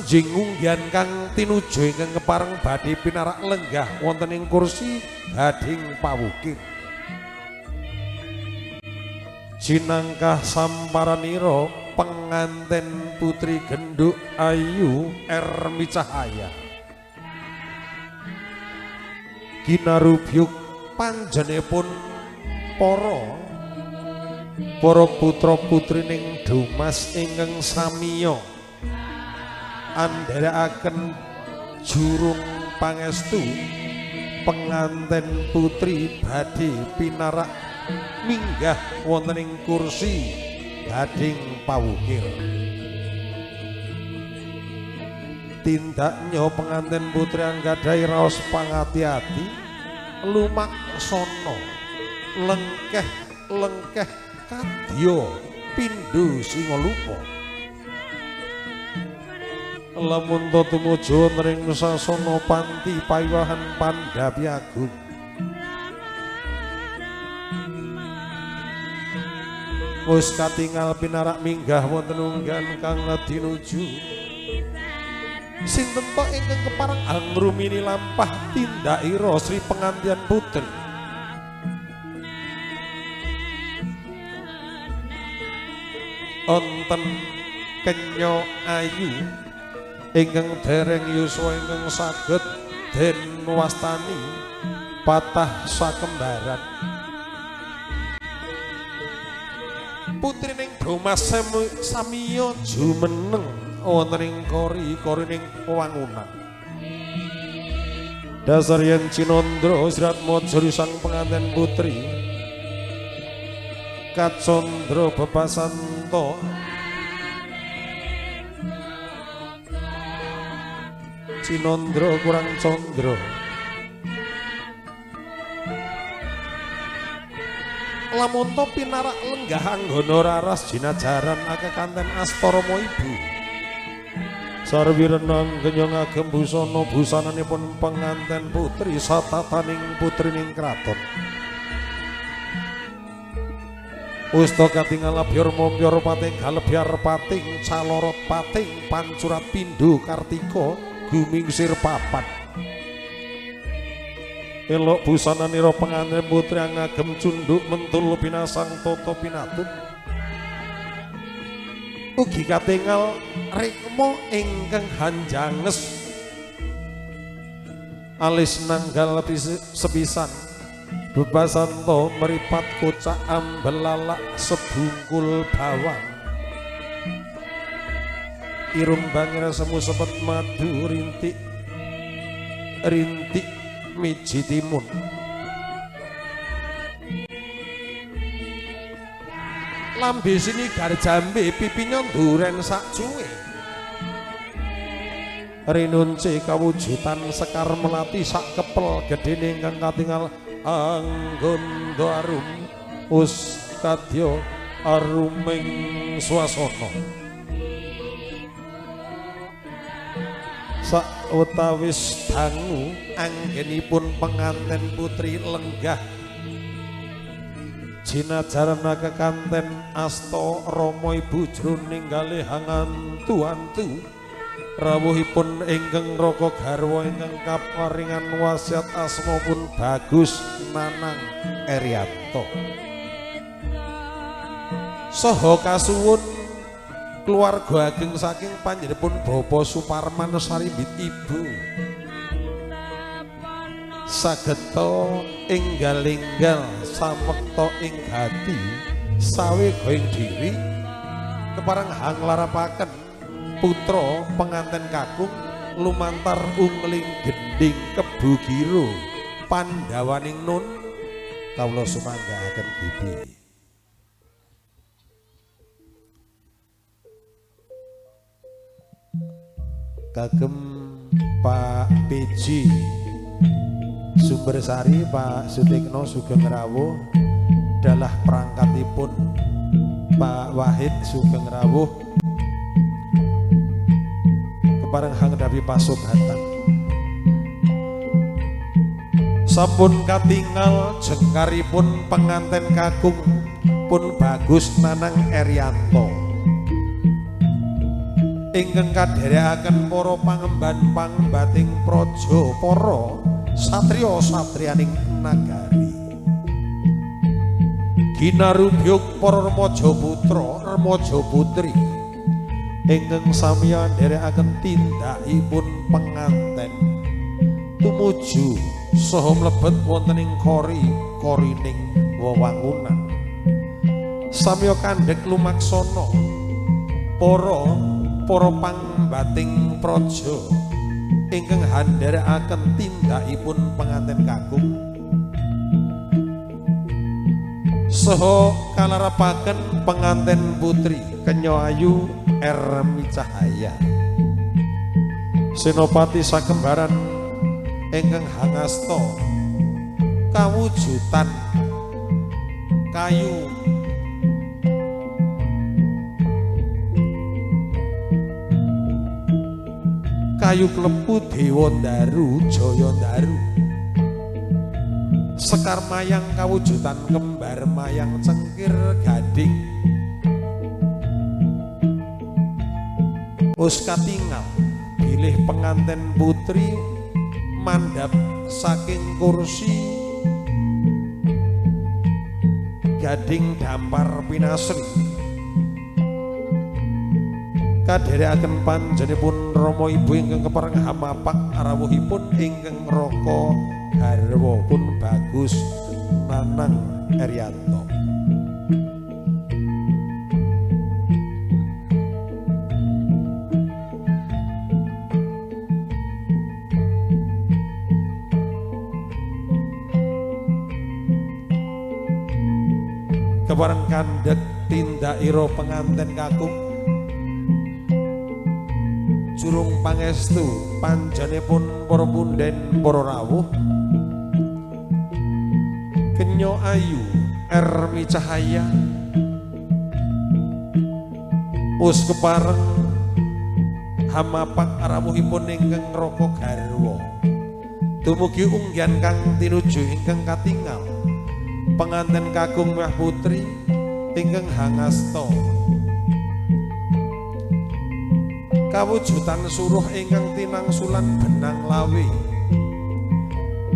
Sanjing unggihan kang tinuju ingkang kepareng badhe pinarak lenggah wonten ing kursi gading pawukir. Jinangkah samparanira penganten putri genduk ayu Ermi Cahaya. Kinarubyuk panjenenganipun para putra putrining Domas ingkang samiya andherekaken jurung pangestu penganten putri badhe pinarak minggah wonten ing kursi gading pawukir. Tindaknya penganten putri anggadhahi raos pangati-ati lumaksana lengkeh-lengkeh kadya pindho singalupa. Lamun ta tumuju wonten ing sasana panti pawiwahan Pandhapi Agung. Wis katingal pinarak minggah wonten unggahan kang dinuju. Sinten to ingkang kepareng angrumini lampah tindakira Sri Pengantin Putri. Onten kenya ayu ingkang dereng yuswa ingkang saged den wastani patah sakembaran. Putrining Domas samiya jumeneng wonten ing kori-korining wangunan. Dasar yen Cinandra Sriatmaja sang pengantin putri kacandra bebasanta Cinandra kurang candra. Lamun to pinarak lenggah anggana raras jinajaran akeh kanten astarama ibu. Sarwi renang kenyang agem busana busananipun penganten putri satataning putrining kraton. Usta katingal labyor mompyor pating galebyar pating calorot pating pancurat pindho kartika gumingsir papat. Elok busananira pengantin putri ngagem cunduk mentul pinasang tata pinatut. Ugi katingal rikma ingkang hanjanges alis nanggal sepisan bebasanta meripat kocak ambelalak sebungkul bawang. Irung bangir semu sepet madu rintik rintik miji timun. Lambe sini gar jambe pipinya duren sak cuwe. Rinunce kawujudan sekar melati sak kepel gedene ingkang katingal angganda arum us kadya aruming swasana. Sawetawis dangu anggenipun penganten putri lenggah jinajaran kekanten asta rama ibu jroning galih hangantu-antu rawuhipun ingkang raka garwa ingkang kaparingan wasiat asma pun Bagus Nanang Erianto. Saha kasuwun keluarga ageng saking panjenenganipun Bapak Suparman Sarimbit ibu sageta enggal-enggal samekta ing gati sawe ing diri kepareng hanglarapaken putra penganten kakung lumantar ungling gending Kebu Giro Pandhawaning nun kawula sumanggaaken bibi. Kagem Pak PJ Sumbersari, Pak Sutikno sugeng rawuh, dalah perangkatipun Pak Wahid sugeng rawuh kepareng hangdapi pasugatan. Sampun katingal jengkaripun penganten kakung pun Bagus Nanang Erianto. Ingkang kadherekaken para pangemban pangembating praja para satriya-satriyaning nagari. Ginarubyuk para remaja putra, remaja putri ingkang samiya nderekaken tindakipun penganten tumuju saha mlebet wonten ing kori korining wewangunan. Samiya kandhek lumaksana para para pangbating praja ingkang handherekaken tindakipun penganten kakung saha kalarapaken penganten putri Kenya Ayu Ermi Cahaya Senopati sakembaran ingkang hangasta kawujudan kayu kayu klepu Dewa Ndaru Jaya Ndaru sekar mayang kawujudan kembar mayang cengkir gading wis katingal bilih penganten putri mandhap saking kursi gading dampar pinasri kadherekaken panjenenganipun rama ibu ingkang kepareng hamapak rawuhipun ingkang raka garwa pun Bagus Nanang Eryanto. Kepareng kandhek tindakira penganten kakung jurung pangestu panjenenganipun para punden para rawuh Kenya Ayu Ermi Cahaya wis kepareng hamapak rawuhipun ingkang raka garwa dumugi unggihan kang tinuju ingkang katingal penganten kakung meh putri ingkang hangasta kawujudan suruh ingkang tinangsulan benang lawe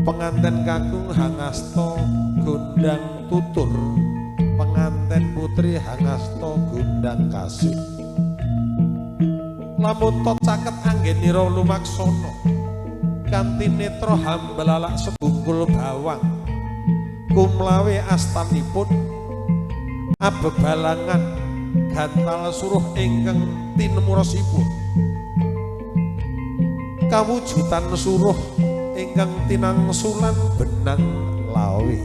penganten kakung hangasta gondang tutur penganten putri hangasta gondang kasih lamun to caket anggenira lumaksana kanthi netra hambelalak sebungkul bawang kumlawe astanipun abebalangan gantal suruh ingkang tinemurosipun kawujudan suruh ingkang tinangsulan benang lawe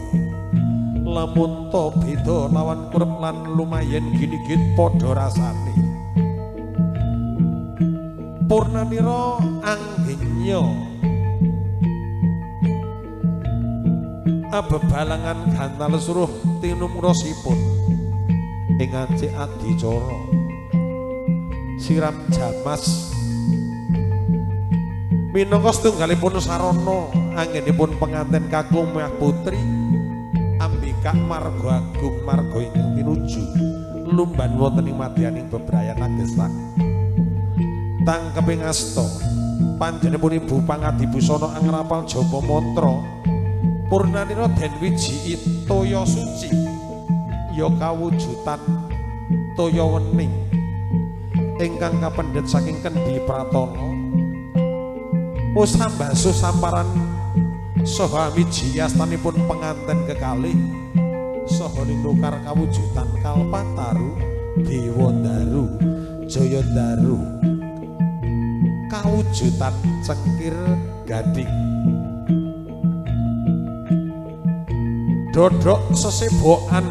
lamun to beda lawan kurep lan lumayan ginigit padha rasane purnanira anggenya abebalangan gantal suruh tinumurosipun ing ngancik adicara siram jamas minangka setunggalipun sarana anggenipun penganten kakung meh putri ambikak marga agung marga ingkang tinuju lumban wonten ing madyaning bebrayan agesang tangkeping asta panjenenganipun ibu pangadibusana angrapal japa mantra purnanira den wijiki toya suci ya kawujudan toya wening ingkang kapendhet saking Kendhi Pratana wis sambasuh samparan saha miji astanipun penganten kekalih saha ninukar kawujudan Kalpataru Dewa Ndaru Jaya Ndaru kawujudan cengkir gading dodok sesebokan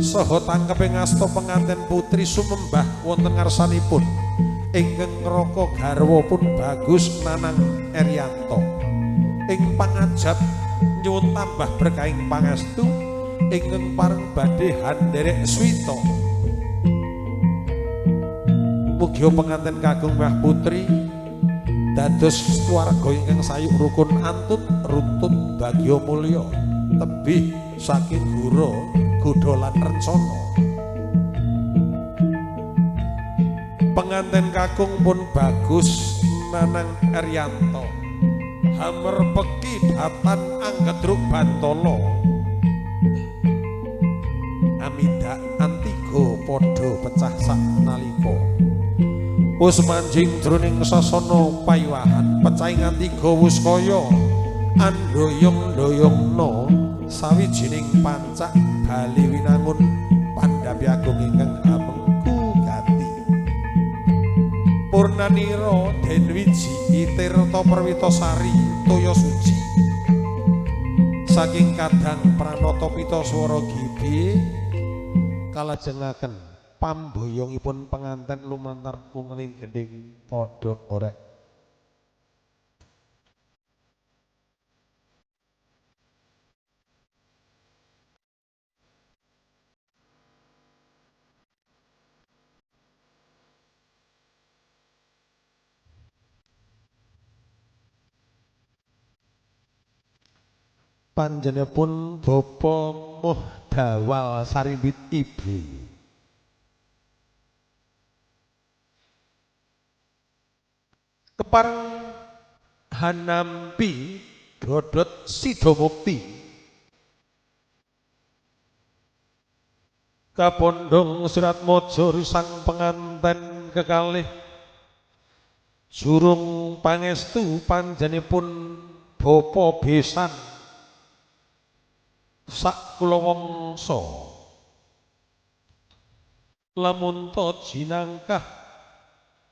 saha tangkeping asta penganten putri sumembah wonten ngarsanipun ingkang raka garwa pun Bagus Nanang Eryanto ing pangajap nyuwun tambah berkahing pangestu ingkang pareng badhe handerek swita mugia penganten kakung meh putri dados keluarga ingkang sayuk rukun antut runtut bagya mulya tebih saking gura godha lan rencana. Penganten kakung pun Bagus Nanang Eryanto hamerpeki datan anggedruk Bantala amidak antigo padha pecah sak nalika wus manjing jroning sasana payuwahan pecahing antiga wus kaya andoyong-doyongna sawijining pancak bali winangun pandhapi agung ingkang hamengku gati purnanira den wiji tirta perwitasari toya suci saking kadang pranata pita swara gibi kalajengaken pamboyongipun penganten lumantar pungeling gendhing padha korek. Panjenenganipun Bapa Muhdawal Sarimbit Ibu kepareng hanampi dodot sidomukti kapondhong Suratmaja risang penganten kekalih jurung pangestu panjenenganipun Bapa Besan sak kulawangsa lamun ta jinangkah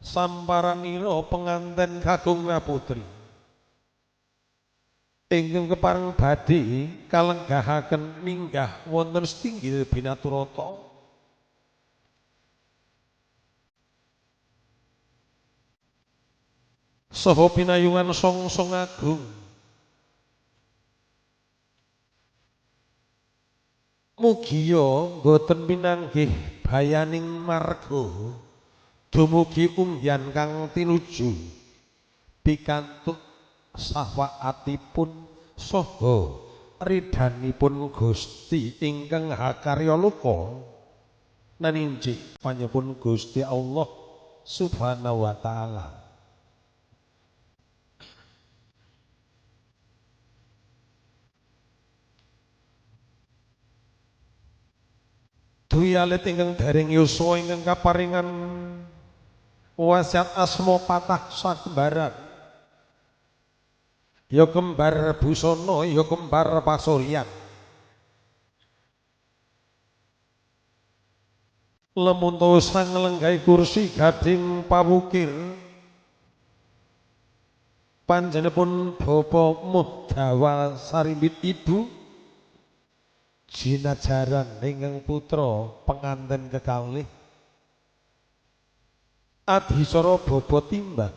samparanira penganten kakung putri ingkang kepareng badhe kalenggahaken minggah wonten setinggil binaturata saha pinayungan songsong agung. Mugiya boten pinanggih bayaning marga dumugi ungyan kang tinuju pikantuk syafaatipun saha ridhanipun Gusti ingkang hakarya loka naninjih panyuwun Gusti Allah Subhanahu wa taala. Dwi alit ingkang dereng yuswa ingkang kaparingan wasiat asma patah sakembaran ya kembar busana ya kembar pasuryan lemunta sang lenggahi kursi gading pawukir panjenenganipun Bapa Muhdawal Sarimbit Ibu jinajaran ingkang putra penganten kekalih adhisara baba timbang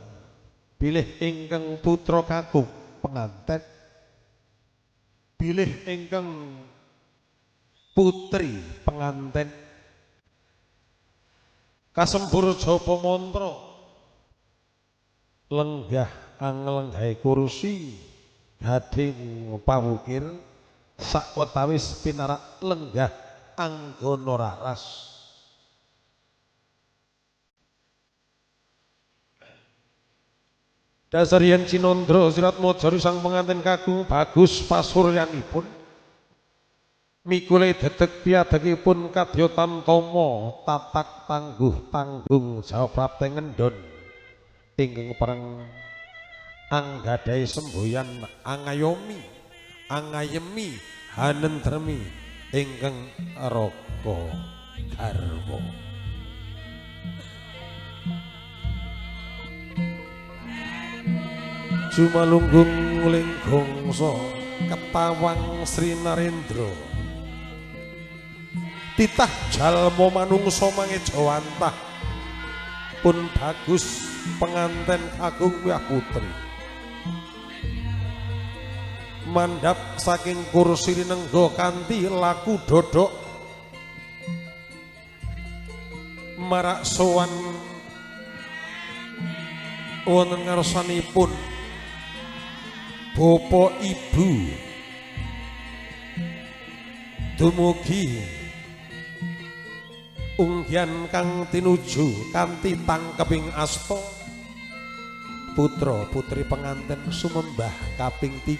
bilih ingkang putra kakung penganten bilih ingkang putri penganten kasembur japa mantra lenggah anglenggahi kursi gading pawukir sakwetawis pinarak lenggah anggana raras. Dasar yen Cinandra Suratmaja sang pengantin kakung bagus pasuryanipun mikule dedeg piadegipun kadya tamtama tatak tangguh tanggung jawab prapte ngendon ingkang pereng anggadhahi semboyan angayomi angayemi hanentremi ingkang raga garwa. Jumalunggung lenggongso ketawang Sri Narendra titah jalma manungsa mangejawantah pun bagus penganten kakung wah putri mandhap saking kursi rinengga kanthi laku dodok marak sowan wonten ngarsanipun bapa ibu dumugi Unggian kang tinuju kanthi tangkeping asta putra putri penganten sumembah kaping 3.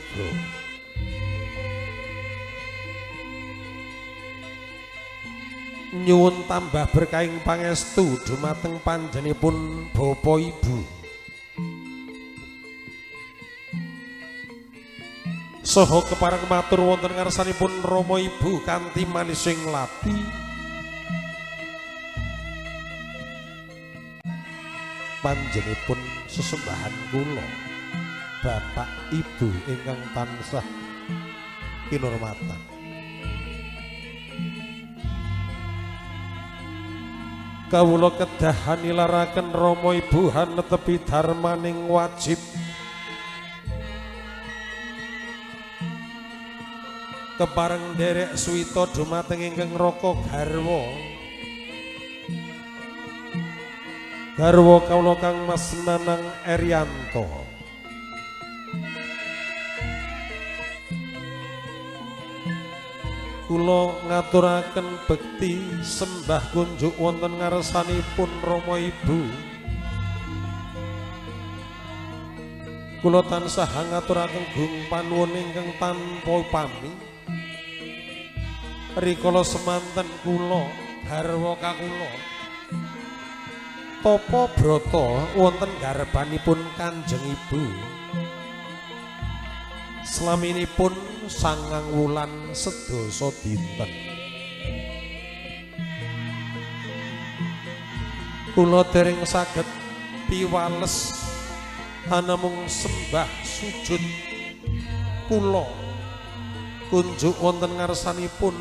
Nyuwun tambah berkahing pangestu dumateng panjenenganipun bapa ibu. Saha kepareng matur wonten ngarsanipun rama ibu kanthi manising lati. Panjenenganipun sesembahan kula bapak ibu ingkang tansah kinurmatan. Kawula kedah nilaraken rama ibu hanetepi dharmaning wajib. Kepareng nderek suwita dumateng ingkang raka garwa. Garwa kawula Kang Mas Nanang Erianto. Kula ngaturaken bekti sembah kunjuk wonten ngarsanipun rama ibu. Kula tansah ngaturaken gung panuwun ingkang tanpa upami. Rikala semanten kula garwa kakula tapa brata wonten garbanipun Kanjeng Ibu. Slaminipun 9 wulan sedasa dinten. Kula dereng saged piwales anamung sembah sujud kula kunjuk wonten ngarsanipun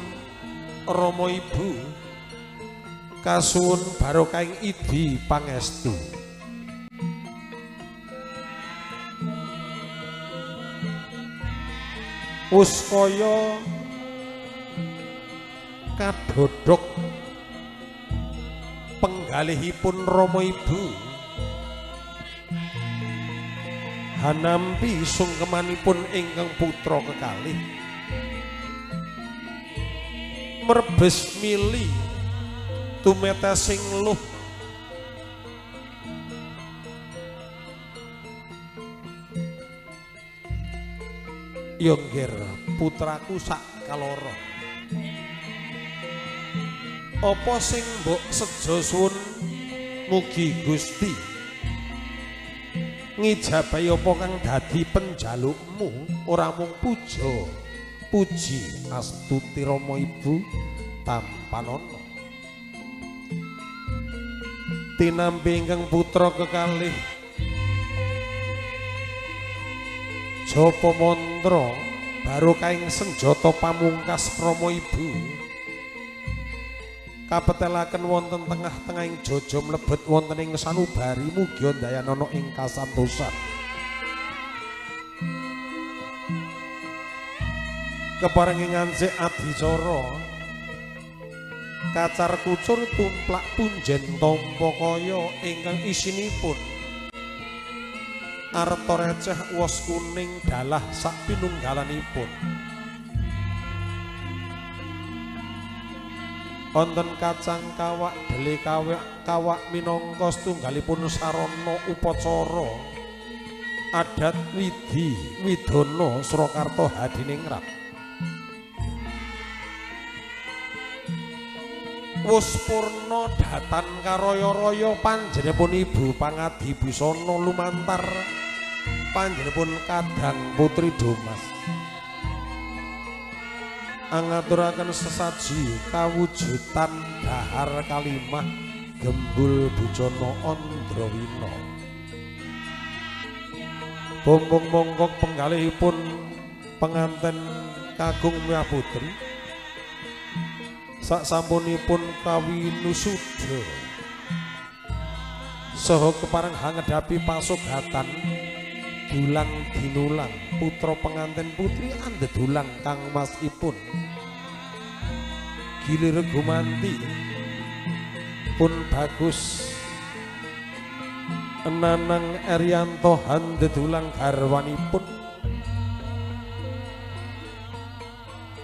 rama ibu. Kasuwun barokahing idi pangestu. Wus kaya kadhodhok penggalihipun rama ibu hanampi sungkemanipun ingkang putra kekalih merbes mili tumetesing luh yongger putraku sak kaloro. Apa sing mbok sejo suwun mugi Gusti ngijabahi apa kang dadi penjalukmu, ora mung puja puji astuti rama ibu tampanana. Tinampi ingkang putra kekalih japa mantra barokahing senjata pamungkas rama ibu kapetelaken wonten tengah-tengahing jojo mlebet wonten ing sanubari mugi ndayanana ing kasantosan. Kepareng ngancik adicara kacar kucur tumplak punjen tampa kaya ingkang isinipun arta receh wos kuning dalah sak pinunggalanipun. Wonten kacang kawak dele kawak minangka setunggalipun sarana upacara adat widi widana Surakarta Hadiningrat. Wus purna datan karaya-raya panjenenganipun ibu pangadi busana lumantar panjenenganipun kadang putri Domas angaturaken sesaji kawujudan dahar kalimah gembul bujana Andrawina. Bombong mongkok penggalihipun penganten kakung miwah putri sak sampunipun kawinusuda saha kepareng hangedhapi pasugatan dulang dinulang putra penganten putri andedulang kang masipun gilir gumanti pun bagus Nanang Erianto handedulang garwanipun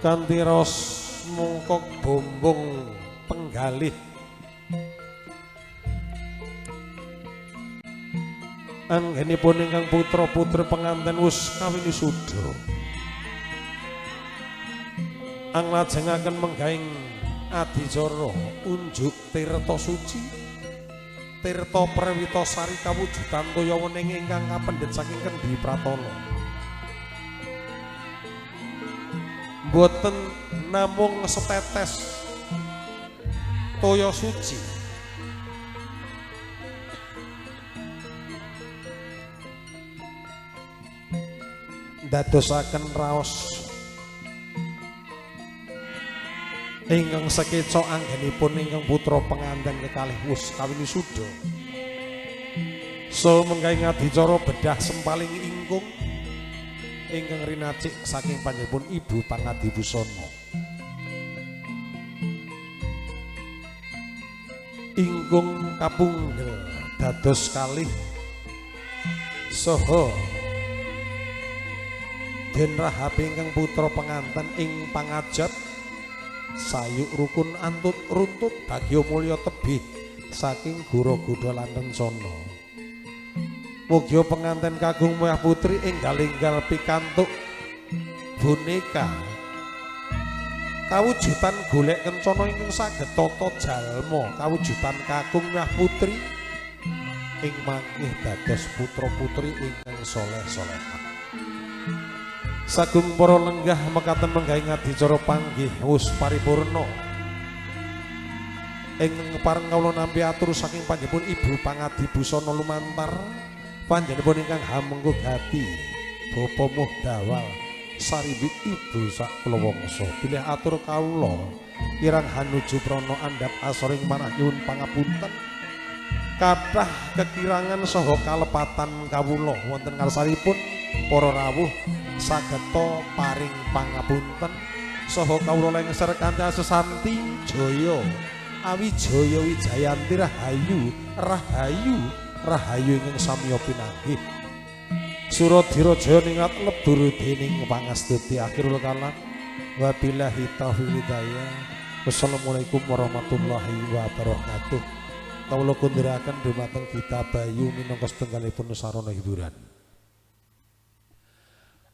kanthi raos mungkok bombong penggalih Anggenipun ingkang putra-putri penganten wus kawin wisuda. Anglajengaken menggaing adicara unjuk tirta suci, tirta prawita sari kawujudan toya wening ingkang kapendhet saking Kendhi Pratala. Mboten namung setetes toya suci, dadosaken raos ingkang sekeca anggenipun ingkang putra penganten kekalih wus kawin wisuda. So menggaing adicara bedah sempaling ingkung ingkang rinacik saking panjenenganipun Ibu Pangadibusana. Ingkung kapunggel dados kalih saha den rahab ingkang putra penganten ing pangajap sayuk rukun antut runtut bagya mulya tebih saking gura gudha lan rencana. Mugia penganten kakung mewah putri enggal-enggal pikantuk boneka kawujudan golek kencana ingkang saged tata jalma kawujudan kakung mewah putri ing mangkih dados putra putri ingkang soleh-solehah. Sagung para lenggah mekaten menggaing adicara panggih wus paripurna. Ing pareng kawula nampi atur saking panjenenganipun Ibu Pangadibusana lumantar panjenenganipun ingkang hamengku gati bapa muhdawal saribit ibu sak kulawangsa. Bilih atur kawula kirang hanuju prana andhap asoring manah nyuwun pangapunten kathah kekirangan saha kalepatan kawula wonten ngarsanipun para rawuh sageta paring pangapunten saha kawula lengser kanthi sesanti jaya awijaya wijayanti rahayu rahayu rahayu ingkang samya pinanggih. Suradira jaya ningat lebur dening pangastuti. Akhirul kalam wabillahi taufiq hidayah. Wassalamualaikum warahmatullahi wabarakatuh. Kawula kunduraken dumateng Gita Bayu minangka setunggalipun sarana hiburan.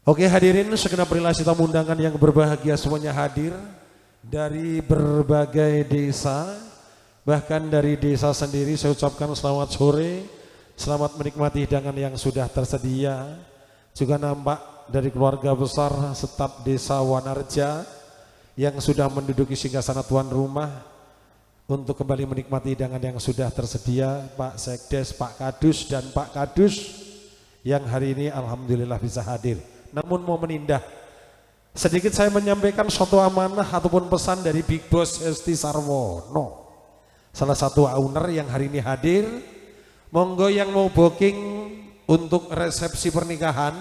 Oke hadirin, segenap relasi tamu undangan yang berbahagia semuanya hadir dari berbagai desa, bahkan dari desa sendiri saya ucapkan selamat sore, selamat menikmati hidangan yang sudah tersedia. Juga nampak dari keluarga besar staf desa Wanarja yang sudah menduduki singgasana tuan rumah untuk kembali menikmati hidangan yang sudah tersedia, Pak Sekdes, Pak Kadus, dan Pak Kadus yang hari ini alhamdulillah bisa hadir. Namun momen indah, sedikit saya menyampaikan suatu amanah ataupun pesan dari Big Boss Hesti Sarwono, salah satu owner yang hari ini hadir. Monggo yang mau booking untuk resepsi pernikahan,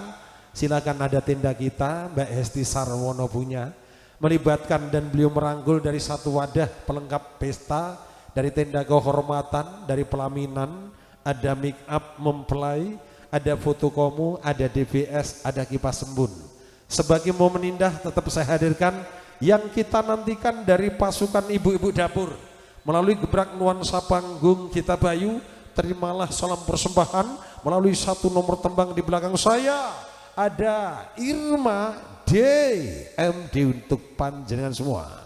silakan, ada tenda kita, Mbak Hesti Sarwono punya, melibatkan dan beliau merangkul dari satu wadah pelengkap pesta, dari tenda kehormatan, dari pelaminan, ada make up mempelai, ada foto komu, ada DVS, ada kipas embun. Sebagai momen indah tetap saya hadirkan yang kita nantikan dari pasukan ibu-ibu dapur. Melalui gebrak nuansa panggung Gita Bayu, terimalah salam persembahan melalui satu nomor tembang di belakang saya. Ada Irma D MD untuk panjenengan semua.